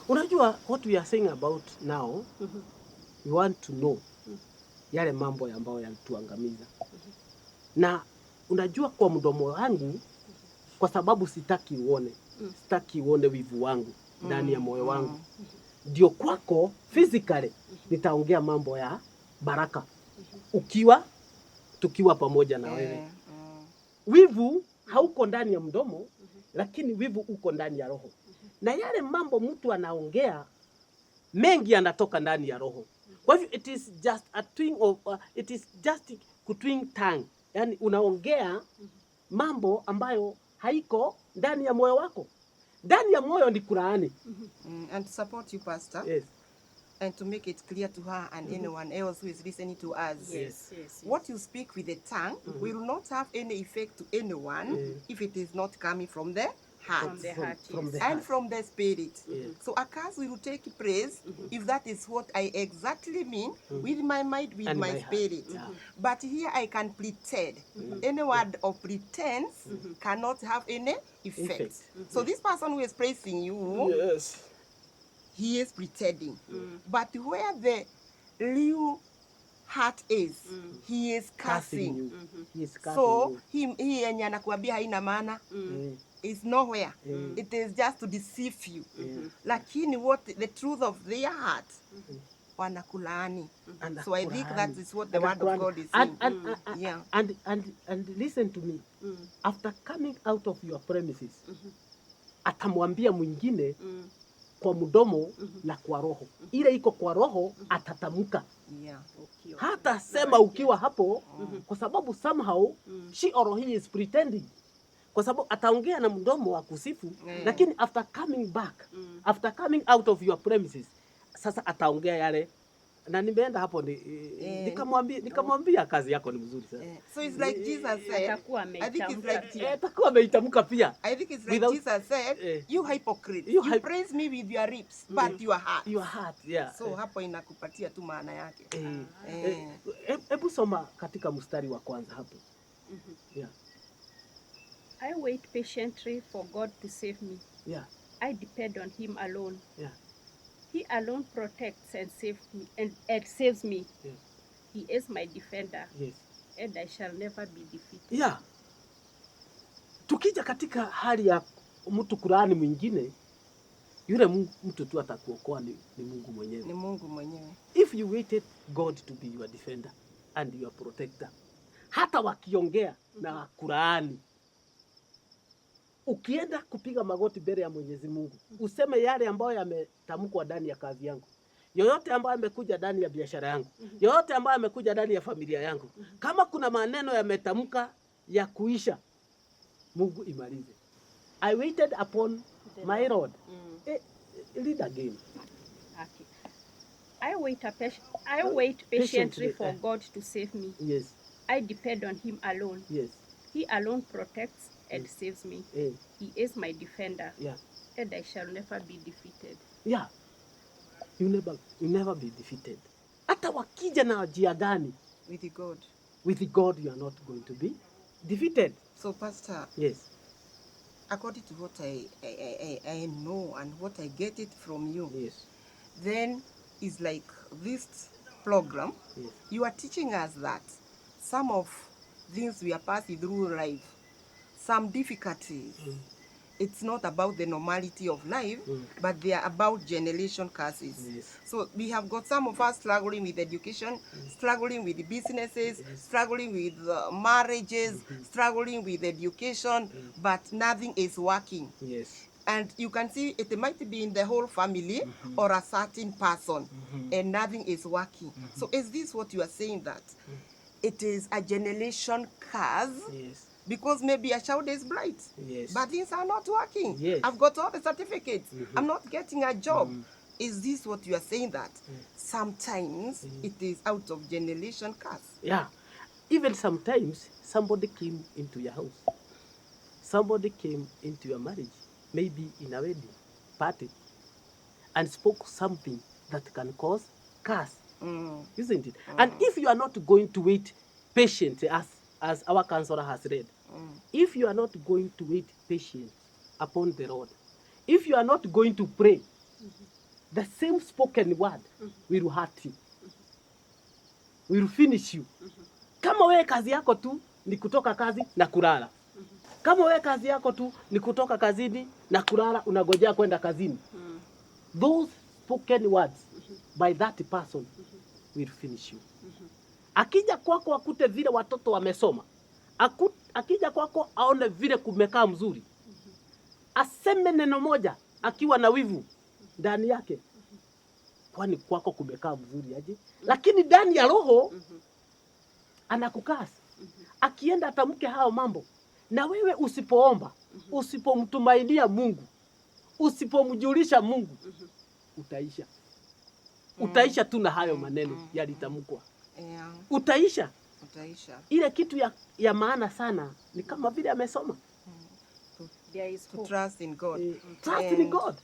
Unajua what we are saying about now, we want to know yale mambo ambayo yalituangamiza. Na unajua kwa mdomo wangu, kwa sababu sitaki uone, sitaki uone wivu wangu ndani ya moyo wangu, ndio kwako physically nitaongea mambo ya baraka ukiwa tukiwa pamoja na wewe. Wivu hauko ndani ya mdomo, lakini wivu uko ndani ya roho, na yale mambo mtu anaongea mengi yanatoka ndani ya roho. Kwa hivyo it is just a twing of, it is just kutwing tongue, yani unaongea mambo ambayo haiko ndani ya moyo wako. Ndani ya moyo ni kulaani. And to support you, Pastor, and to make it clear to her and anyone else who is listening to us. What you speak with the tongue will not have any effect to anyone if it is not coming from the heart. From the heart, From yes. the And heart. From the spirit. Yes. So a curse will take place if that is what I exactly mean with my mind, with And my my heart, spirit. But here I can pretend. Any word of pretense cannot have any effect. Effect. So this person who is praising you, he is pretending. But where the real heart is, he is Cursing cursing. You. He is cursing So you. Hii yenye anakuambia haina maana is nowhere. It is just to deceive you. Lakini what the truth of their heart, wanakulaani. So I think that Anakulaani. Is what the word of Anakulaani. God is And, saying. and and listen to me. After coming out of your premises, atamwambia mwingine kwa mdomo na kwa roho. Ile iko kwa roho atatamka. Ukiwa. Hata sema ukiwa hapo, kwa sababu somehow she or he is pretending, kwa sababu ataongea na mdomo wa kusifu, lakini after coming back, after coming out of your premises, sasa ataongea yale na nimeenda hapo ni, nikamwambia kazi yako ni mzuri sana. So it's like Jesus said. Atakuwa I think it's ameitamka like pia. Eh, atakuwa ameitamka pia. I think it's like Jesus said, "You hypocrite, you praise me with your lips, but your heart." Your heart, yeah. So hapo inakupatia tu maana yake. Hebu soma katika mstari wa kwanza hapo. Yeah. I wait patiently for God to save me. I depend on Him alone. He alone protects and saves me and saves me. He is my defender, and I shall never be defeated. Yeah. Tukija katika hali ya mtu kulaani mwingine, yule mtu tu atakuokoa ni Mungu mwenyewe. Ni Mungu mwenyewe. If you waited God to be your defender and your protector, hata wakiongea na kulaani, ukienda kupiga magoti mbele ya Mwenyezi Mungu, useme yale ambayo yametamkwa ndani ya kazi yangu, yoyote ambayo yamekuja ndani ya biashara yangu, yoyote ambayo yamekuja ndani ya familia yangu, kama kuna maneno yametamka ya kuisha, Mungu imalize. I waited upon my Lord. Read again. Okay. I wait patiently Patiently, for eh. God to save me. I depend on Him alone. He alone protects and saves me. He is my defender, and I shall never be defeated. Yeah. You never be defeated. Hata wakija na njia gani, With God. With God you are not going to be defeated. So Pastor, Yes. according to what I know and what I get it from you, then it's like this program, you are teaching us that some of things we are passing through life, some difficulties, it's not about the normality of life, but they are about generation curses. So we have got some of us struggling with education, struggling with businesses, struggling with marriages, struggling with education, but nothing is working. And you can see it might be in the whole family or a certain person, and nothing is working. So is this what you are saying, that it is a generation curse? Yes. Because maybe a child is bright, but things are not working. I've got all the certificates. I'm not getting a job. Is this what you are saying, that sometimes it is out of generation curse? Yeah. Even sometimes somebody came into your house. Somebody came into your marriage, maybe in a wedding party, and spoke something that can cause curse, isn't it? And if you are not going to wait patiently, as our counselor has read, if you are not going to wait patient upon the Lord, if you are not going to pray, The same spoken word will hurt you, will finish you. Kama wewe kazi yako tu ni kutoka kazi na kulala, kama wewe kazi yako tu ni kutoka kazini na kulala, unagojea kwenda kazini, those spoken words by that person will finish you. Akija kwako akute vile watoto wamesoma, akija kwako aone vile kumekaa mzuri, aseme neno moja akiwa na wivu ndani yake, kwani kwako kumekaa mzuri aje? Lakini ndani ya roho anakukasi. Akienda atamke hayo mambo, na wewe usipoomba, usipomtumainia Mungu, usipomjulisha Mungu, utaisha. Utaisha tu na hayo maneno yalitamkwa. Yeah. Utaisha. Utaisha. Ile kitu ya maana sana ni kama vile amesoma. There is To hope. trust in God. Trust in God.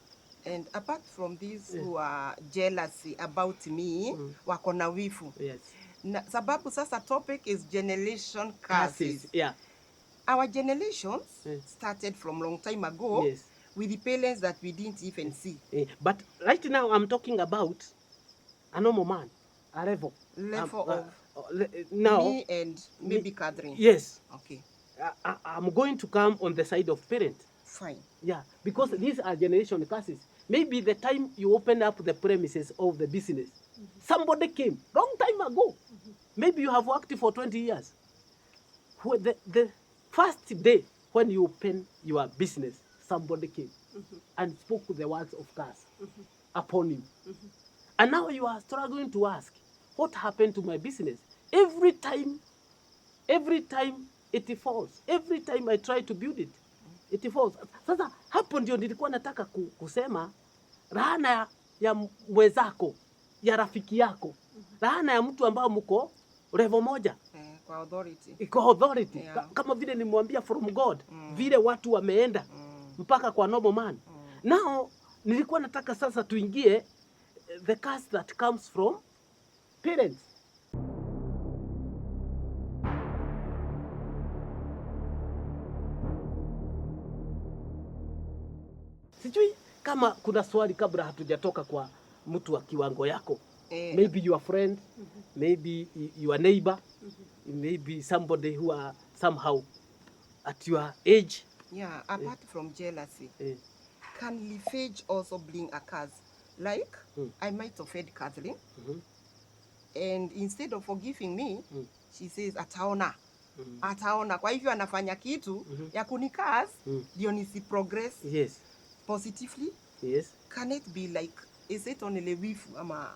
And apart from these who are jealousy about me, wako na wivu. Yes. Na, sababu sasa topic is generation curses. Curses. Yeah. Our generations started from long time ago Yes. with the parents that we didn't even see. But right now I'm talking about a normal man, a level. Level of Now, me and maybe Catherine. Yes. Okay. I'm going to come on the side of parent. Fine. Yeah, because these are generation curses. Maybe the time you open up the premises of the business, somebody came long time ago. Maybe you have worked for 20 years. The first day when you open your business, somebody came and spoke the words of curse upon you. And now you are struggling to ask, what happened to my business? Every time it falls. Every time I try to build it, it falls. Sasa hapo ndio nilikuwa nataka kusema laana ya mwenzako, ya rafiki yako, laana ya mtu ambao mko level moja. Kwa authority. Kwa authority. Yeah. Kama vile nimwambia from God, vile watu wameenda mpaka kwa normal man. Now nilikuwa nataka sasa tuingie the curse that comes from parents. Sijui kama kuna swali kabla hatujatoka kwa mtu wa kiwango yako. Maybe your friend, maybe your neighbor, maybe somebody who are somehow at your age. Yeah, apart from jealousy, can revenge also bring a curse? Like, I might offend Kathleen, and instead of forgiving me, she says, ataona. Ataona. Kwa hivyo anafanya kitu ya kunicurse, ndio nisi progress Yes. positively. Yes. Can it be like, is it only wivu ama?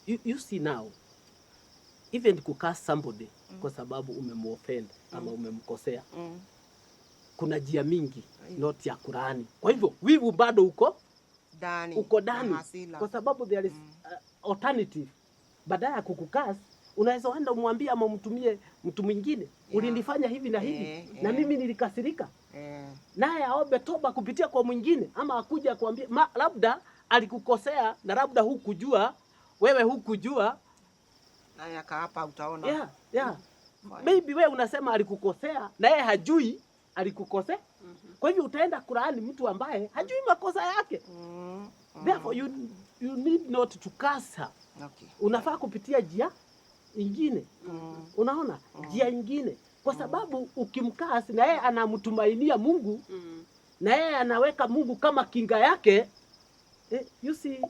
You see now, even kucurse somebody kwa sababu umemuoffend ama umemkosea, kuna njia mingi not ya kulaani. Kwa hivyo wivu bado uko ndani, uko ndani, kwa sababu there is alternative. Badala ya kukucurse unaweza enda umwambie ama umtumie mtu mwingine, ulinifanya hivi na hivi na mimi nilikasirika. Naye aombe toba kupitia kwa mwingine, ama akuja kuambia labda alikukosea na labda hukujua, wewe hukujua. Naye akaapa utaona. Yeah. Maybe wewe unasema alikukosea na yeye hajui alikukosea. Kwa hivyo utaenda kulaani mtu ambaye hajui makosa yake. Therefore you need not to curse her. Okay. Unafaa kupitia njia ingine. Unaona? Njia ingine. Kwa sababu ukimcurse na yeye anamtumainia Mungu, na yeye anaweka Mungu kama kinga yake. You see,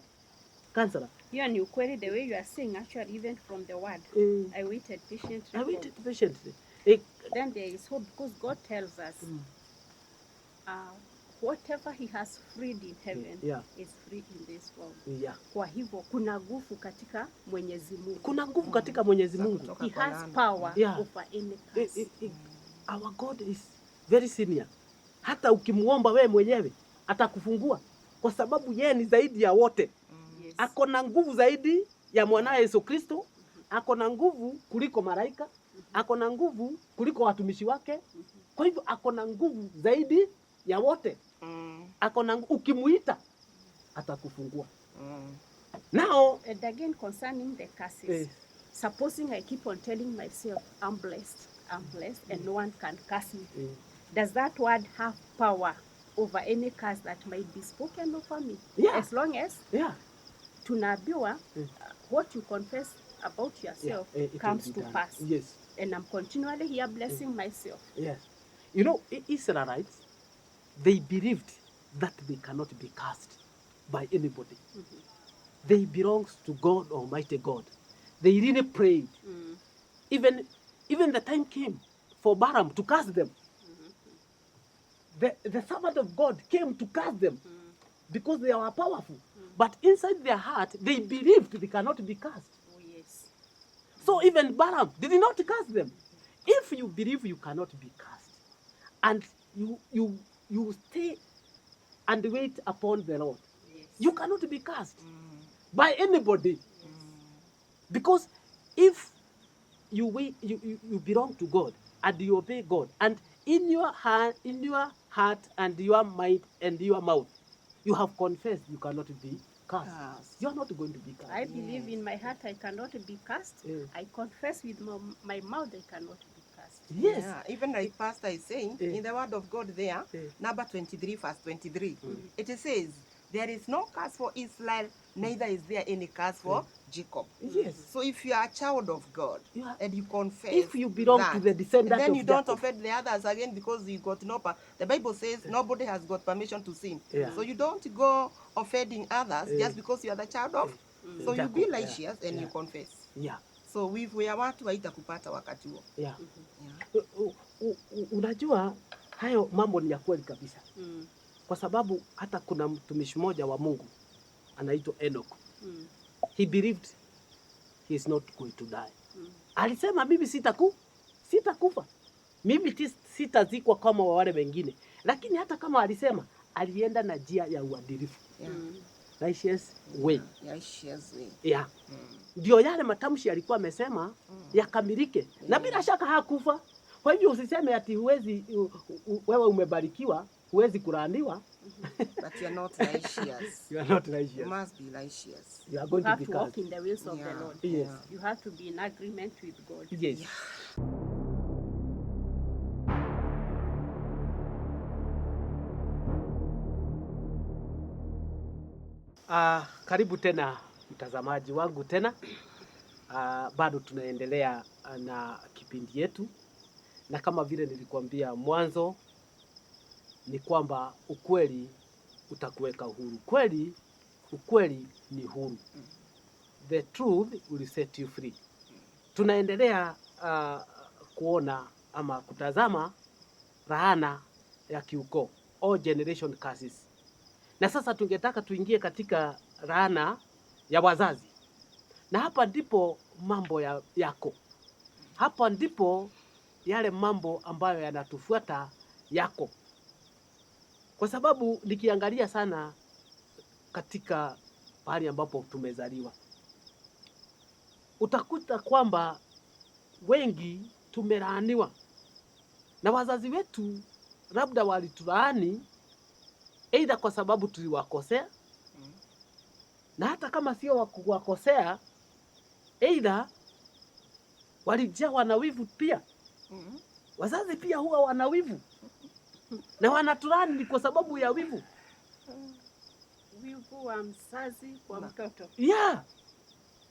counselor. Hiyo ni ukweli, the way you are saying actually, even from the word. I waited patiently. I waited patiently. Then there is hope, because God tells us whatever he has freed in heaven is free in this world. Yeah. Kwa hivyo kuna nguvu katika Mwenyezi Mungu. Kuna nguvu katika Mwenyezi Mungu. He has power over any curse. Our God is very senior. Hata ukimuomba wewe mwenyewe atakufungua, kwa sababu yeye ni zaidi ya wote. Yes. Ako na nguvu zaidi ya mwanae Yesu Kristo, ako na nguvu kuliko malaika, ako na nguvu kuliko watumishi wake. Kwa hivyo ako na nguvu zaidi ya wote. Ako na ukimuita atakufungua. Now, and again concerning the curses, supposing I keep on telling myself I'm blessed, and no one can curse me. Does that word have power over any curse that might be spoken over me. As long as tunaambiwa what you confess about yourself comes to pass. Yes. And I'm continually here blessing myself. Yes. You know, Israelites, they believed that they cannot be cursed by anybody. They belong to God, Almighty God. They really prayed. Even the time came for Balaam to curse them. The servant of God came to curse them because they were powerful. But inside their heart, they believed they cannot be cursed. Oh, yes. So even Balaam did not curse them. If you believe you cannot be cursed, and you stay and wait upon the Lord, you cannot be cursed by anybody. Because if you wait, you belong to God and you obey God, and in your heart, and your mind and your mouth, you have confessed you cannot be cursed. You are not going to be cursed. I believe in my heart I cannot be cursed. I confess with my mouth I cannot be cursed. Yes. Yeah, even like Pastor is saying, in the word of God there, number 23, verse 23, it says, there is no curse for Israel, neither is there any curse for Jacob. Yes. So if you are a child of God and you confess, if you belong that, to the descendant then of you don't Jacob. Offend the others again, because you got no power. The Bible says nobody has got permission to sin. Yeah. So you don't go offending others just because you are the child of. So you be righteous and you confess. Yeah. So wivu ya watu haitakupata wakati huo. Yeah. Unajua hayo mambo ni ya kweli kabisa. Kwa sababu hata kuna mtumishi mmoja wa Mungu anaitwa Enoch. He believed he is not going to die. Alisema mimi sitakufa. Mimi sitazikwa kama wale wengine. Lakini hata kama alisema, alienda na njia ya uadilifu. Righteous way. Righteous way. Yeah. Ndio yale matamshi alikuwa amesema yakamilike. Na bila shaka hakufa. Kwa hivyo usiseme ati huwezi, wewe umebarikiwa, huwezi kulaaniwa. But you are not righteous. You are not righteous. You must be righteous. You are going You have to be to walk cursed. in the ways of the Lord. Yes. You have to be in agreement with God. Yes. Yeah. Karibu tena mtazamaji wangu tena. Bado tunaendelea na kipindi yetu, na kama vile nilikuambia mwanzo ni kwamba ukweli utakuweka huru. Kweli, ukweli ni huru. The truth will set you free. Tunaendelea kuona ama kutazama laana ya kiukoo, all generation curses. Na sasa tungetaka tuingie katika laana ya wazazi. Na hapa ndipo mambo yako. Hapa ndipo yale mambo ambayo yanatufuata yako. Kwa sababu nikiangalia sana katika pahali ambapo tumezaliwa, utakuta kwamba wengi tumelaaniwa. Na wazazi wetu labda walitulaani either kwa sababu tuliwakosea, na hata kama sio kuwakosea, either walijawa na wivu pia. Wazazi pia huwa wana wivu. Na wanatulaani kwa sababu ya wivu. Wivu wa mzazi kwa mtoto. Yeah.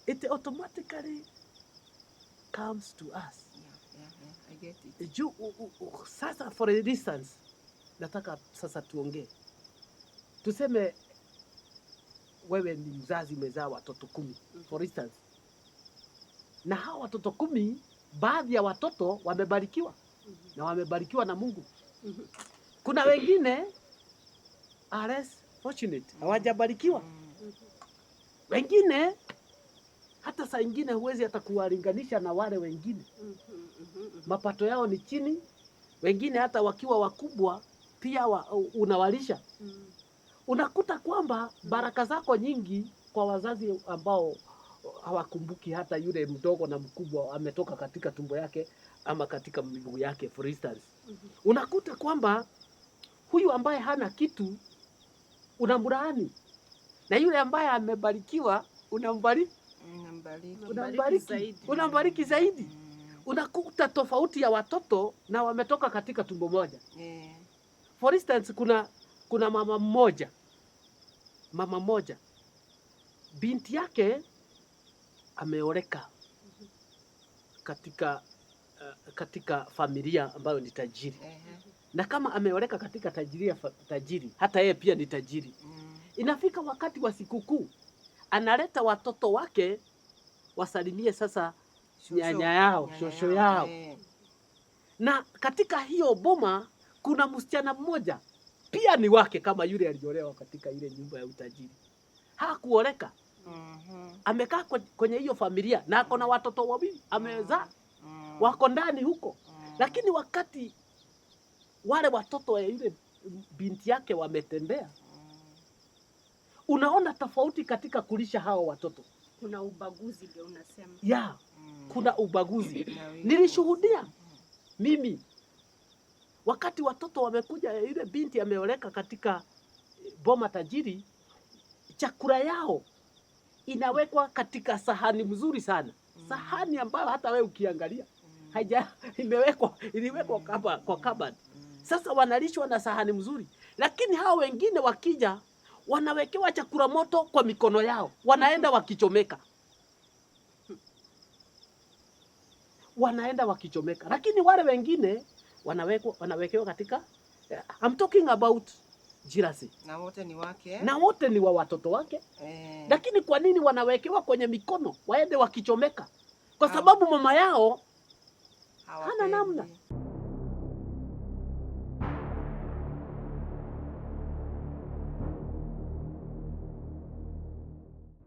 It automatically comes to us. Yeah, I get it. Sasa for instance, nataka sasa tuongee. Tuseme wewe ni mzazi umezaa watoto 10, for instance. Na hawa watoto 10, baadhi ya watoto wamebarikiwa. Na wamebarikiwa na Mungu. Kuna wengine are less fortunate, hawajabarikiwa. Wengine hata saa ingine huwezi hata kuwalinganisha na wale wengine. Mapato yao ni chini. Wengine hata wakiwa wakubwa pia unawalisha. Unakuta kwamba baraka zako nyingi kwa wazazi ambao hawakumbuki hata yule mdogo na mkubwa ametoka katika tumbo yake ama katika miguu yake, for instance. Unakuta kwamba huyu ambaye hana kitu unamlaani, na yule ambaye amebarikiwa unambariki. Unambariki zaidi. Unakuta tofauti ya watoto na wametoka katika tumbo moja. For instance, Kuna mama mmoja, binti yake ameoleka katika familia ambayo ni tajiri. Na kama ameoleka katika tajiri, hata yeye pia ni tajiri. Inafika wakati wa sikukuu, analeta watoto wake wasalimie sasa nyanya yao, shosho yao. Na katika hiyo boma kuna msichana mmoja pia ni wake kama yule aliolewa katika ile nyumba ya utajiri. Hakuoleka. Amekaa kwenye hiyo familia na ako na watoto wawili amezaa, wako ndani huko. Lakini wakati wale watoto wa yule binti yake wametembea, unaona tofauti katika kulisha hao watoto. Kuna ubaguzi ndio unasema. Ya, kuna ubaguzi. Nilishuhudia mimi wakati watoto wamekuja, yule binti ameoleka katika boma tajiri, chakula yao inawekwa katika sahani mzuri sana, sahani ambayo hata wewe ukiangalia haija iliwekwa kwa cupboard. Sasa wanalishwa na sahani mzuri, lakini hao wengine wakija wanawekewa chakula moto kwa mikono yao, wanaenda wakichomeka, wanaenda wakichomeka. Lakini wale wengine wanawekewa katika, I'm talking about jealousy. Na wote ni wake. Na wote ni wa watoto wake. Lakini kwa nini wanawekewa kwenye mikono waende wakichomeka? Kwa sababu mama yao hana namna.